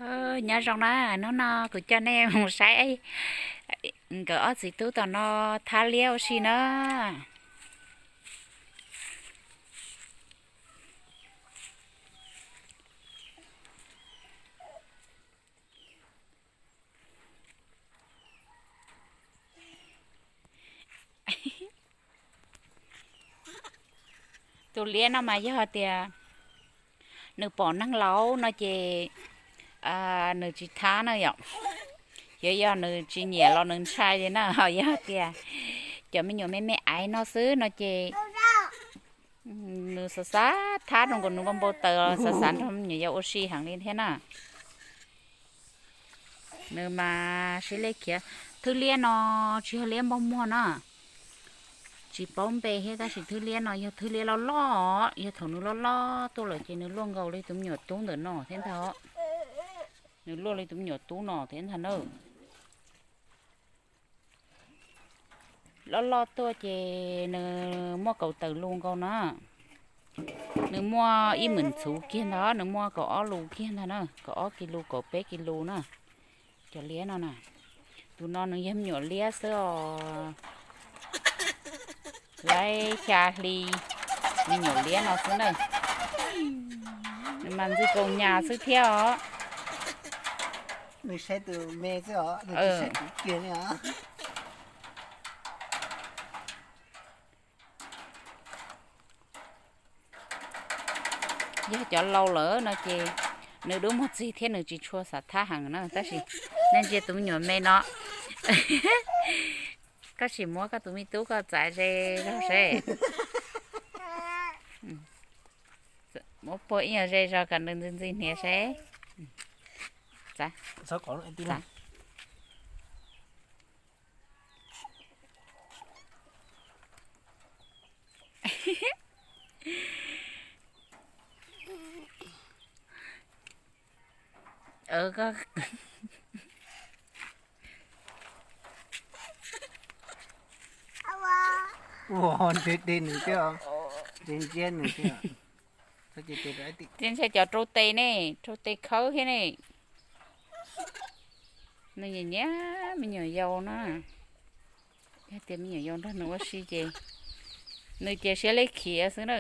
Nyob zoo na, hnub no kuv coj nej mus saib nkawd ob txiv tub tom no thab liab ua si na. Tus liab no mas yog tias nws pom neeg laus no ces nws tsis thab na yom. Yog, yog nws tsis nyiam los nws ntshai li na, ho yog tias cov me nyuam me me aiv no xwb no ces nws xav xav thab rau nkaus nws npau npau taws, xav xav nrog me nyuam yaus ua si heev li thiab na. Nws mas siab liab khiav. Thwb liab no tsis yog liab npog muag na, tsis paub npe thiab, tab sis thwb liab no yog thwb liab loj loj, yog thaum nws loj loj tuaj lawm ces nws luaj nkaus li tus me nyuam tub ntawm no thiab ntag. Nws luaj li tus me nyuam tub no thiab ntag na. Loj loj tuaj ces nws muaj kaum tawm lus nkaus na. Nws muaj ib meem ntxhuv kiag ntag, nws muaj kaum ob lus kiag ntag na, kaum ob kis lus kaum peb kis lus na. Cov liab no na, tus no nws yog me nyuam liab xwb os. Laib xya hli me nyuam liab no xwb na. Nws mas ntxim kaus nyas xwb thiab os. Nws saib tus me xwb os, nws tsis saib kuv kiag li os. Yog cov laus lawm no ces nws dub muag txig thiab nws tsis tshua xav thab heev na, tab sis nej ntsia tus me nyuam me no, koj sim muab koj tus me tub koj txav ze zog seb. Muab puag ib nyuag ze zog kom nws ntxi ntxi hniav seb. Ua, nrhiav tes nws thiab, nrhiav nrhiav nws thiab. Ces ntshai cov rau tes ne, rau tes khawb thiab ne. Nws nyiam nyiam me nyuam yaus na. Yog tias me nyuam yaus nrog nws ua si ces nws cia siab leb khiav xwb na.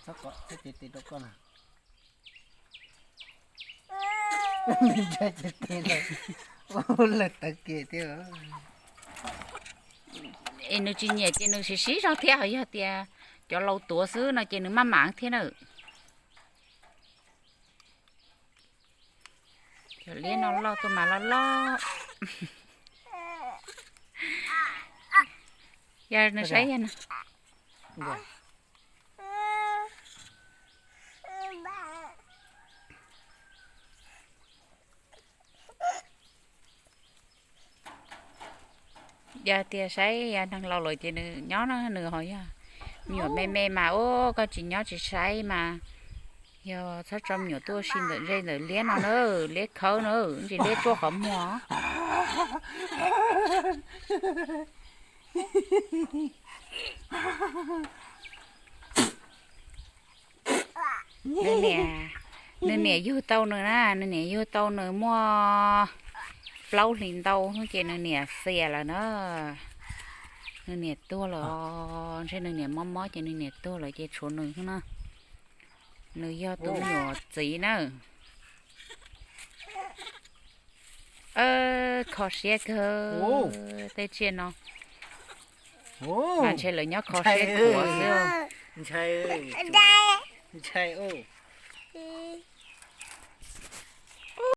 Txhob kov, txhob cia tes rau koj na. Ntshai ces tes lawm, lawm tawv kiag thiab. Es nws tsis nyiam ces nws siv siv zog thiab, ho yog tias cov laus tuav xwb no ces nws maj mam thiab na. Cov liab no loj tuaj mas loj loj. Yog nws saib yog no. Yog tias saib yog neeg laus lawm ces nws nyob no, nws ho yog me nyuam me me mas ub, koj tsis nyob tsis saib mas yog txhob tso me nyuam tuaj ua si ntawm ze ntawm liab no na, liab khawb na, ntsis liab tsuaj qhov muag. Nws niam, nws niam yug tau nws na, nws niam yug tau nws muaj plaub hlis ntau hnub ces nws niam xiam lawm na. Nws niam tuag lawm, ntshe nws niam mob mob ces nws niam tuag lawm ces tshuav nws xwb na. Nws yog tus me nyuam txiv na. Kho siab kawg tej tsiaj no. Mas ntshe lawv nyob kho siab khuav xwb. Ntshai, ntshai.